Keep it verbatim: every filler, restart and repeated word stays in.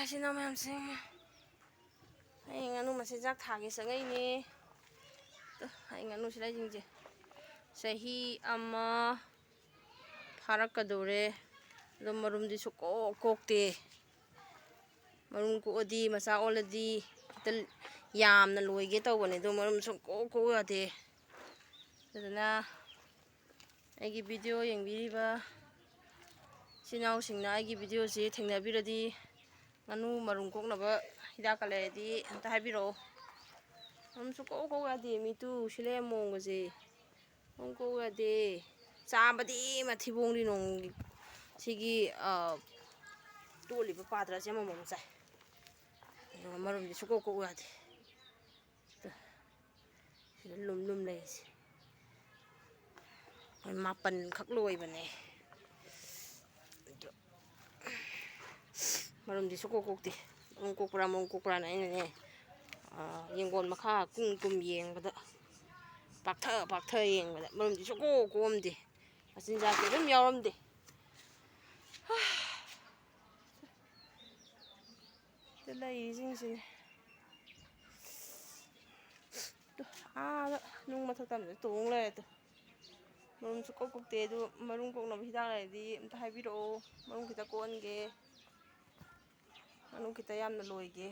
ꯏꯆꯤꯟ ꯏꯅꯥꯎ ꯃꯌꯥꯝꯁꯤꯡ, ꯑꯩ ꯉꯥꯅꯨ ꯃꯆꯤꯟꯖꯥꯛ ꯊꯥꯒꯦ ꯆꯪꯉꯛꯏꯅꯦ꯫ ꯇꯨ, ꯑꯩ ꯉꯥꯅꯨ ꯁꯤꯂꯥꯏꯁꯤꯡꯁꯦ ꯆꯍꯤ ꯑꯃ ꯐꯥꯔꯛꯀꯗꯧꯔꯦ꯫ ꯑꯗꯣ ꯃꯔꯨꯝꯗꯤ ꯁꯨꯛꯀꯣꯛ ꯀꯣꯛꯇꯦ꯫ ꯃꯔꯨꯝ ꯀꯣꯛꯑꯗꯤ, ꯃꯆꯥ ꯑꯣꯜꯂꯗꯤ ꯈꯤꯇ ꯌꯥꯝꯅ ꯂꯣꯏꯒꯦ ꯇꯧꯕꯅꯦ, ꯑꯗꯣ ꯃꯔꯨꯝ ꯁꯨꯛꯀꯣꯛ ꯀꯣꯛꯎ ꯌꯥꯗꯦ꯫ ꯑꯗꯨꯗꯨꯅ ꯑꯩꯒꯤ ꯚꯤꯗꯤꯑꯣ ꯌꯦꯡꯕꯤꯔꯤꯕ ꯏꯆꯤꯟ ꯏꯅꯥꯎꯁꯤꯡꯅ ꯑꯩꯒꯤ ꯚꯤꯗꯤꯑꯣꯁꯤ ꯊꯦꯡꯅꯕꯤꯔꯗꯤ, ꯉꯥꯅꯨ ꯃꯔꯨꯝ ꯀꯣꯛꯅꯕ ꯍꯤꯗꯥꯛꯀ ꯂꯩꯔꯗꯤ ꯑꯝꯇ ꯍꯥꯏꯕꯤꯔꯛꯑꯣ꯫ ꯃꯔꯨꯝ ꯁꯨꯛꯀꯣꯛ ꯀꯣꯛ ꯌꯥꯗꯦ, ꯃꯤ ꯇꯨ ꯁꯤ ꯂꯩ ꯃꯑꯣꯡꯒꯁꯦ꯫ ꯃꯔꯨꯝ ꯀꯣꯛ ꯌꯥꯗꯦ꯫ ꯆꯥꯕꯗꯤ ꯃꯊꯤꯕꯣꯡꯗꯤ ꯅꯣꯡꯒꯤ ꯁꯤꯒꯤ, ꯑ, ꯇꯣꯠꯂꯤꯕ ꯄꯥꯇ꯭ꯔꯁꯦ ꯑꯃꯃꯝ ꯆꯥꯏ꯫ ꯑꯗꯨꯒ ꯃꯔꯨꯝꯗꯤ ꯁꯨꯛꯀꯣꯛ ꯀꯣꯛ ꯌꯥꯗꯦ꯫ ꯁꯤꯗ ꯂꯨꯝ ꯂꯨꯝ ꯂꯩꯔꯤꯁꯦ꯫ ꯃꯣꯏ ꯃꯥꯄꯟꯈꯛ ꯂꯣꯏꯕꯅꯦ꯫ ꯑꯗꯣ ꯃꯔꯨꯝꯗꯤ ꯁꯨꯛꯀꯣꯛ ꯀꯣꯛꯇꯦ꯫ ꯃꯔꯨꯝ ꯀꯣꯛꯄ꯭ꯔꯥ, ꯃꯔꯨꯝ ꯀꯣꯛꯄ꯭ꯔꯥꯅ ꯑꯩꯅꯅꯦ, ꯑ, ꯌꯦꯡꯒꯣꯟ ꯃꯈꯥ ꯀꯨꯝ ꯀꯨꯝ ꯌꯦꯡꯕꯗ, ꯄꯥꯛꯊ ꯄꯥꯛꯊ ꯌꯦꯡꯕꯗ ꯃꯔꯨꯝꯗꯤ ꯁꯨꯛꯀꯣꯛ ꯀꯣꯛꯑꯝꯗꯦ꯫ ꯃꯆꯤꯟꯖꯥꯛꯇꯤ ꯑꯗꯨꯝ ꯌꯥꯎꯔꯝꯗꯦ꯫ ꯁꯤꯗ ꯂꯩꯔꯤꯁꯤꯡꯁꯤꯅꯦ꯫ ꯇꯨ, ꯑꯥꯗ ꯅꯨꯡ ꯃꯊꯛꯇ ꯑꯃꯁꯨ ꯇꯣꯡ ꯂꯩꯔꯦ ꯇꯨ꯫ ꯃꯔꯨꯝ ꯁꯨꯛꯀꯣꯛ ꯀꯣꯛꯇꯦ꯫ ꯑꯗꯨ ꯃꯔꯨꯝ ꯀꯣꯛꯅꯕ ꯍꯤꯗꯥꯛ ꯂꯩꯔꯗꯤ ꯑꯝꯇ ꯍꯥꯏꯕꯤꯔꯛꯑꯣ꯫ ꯃꯔꯨꯝ ꯈꯤꯇ ꯀꯣꯛꯍꯟꯒꯦ꯫ ꯉꯥꯅꯨ ꯈꯤꯇ ꯌꯥꯝꯅ ꯂꯣꯏꯒꯦ꯫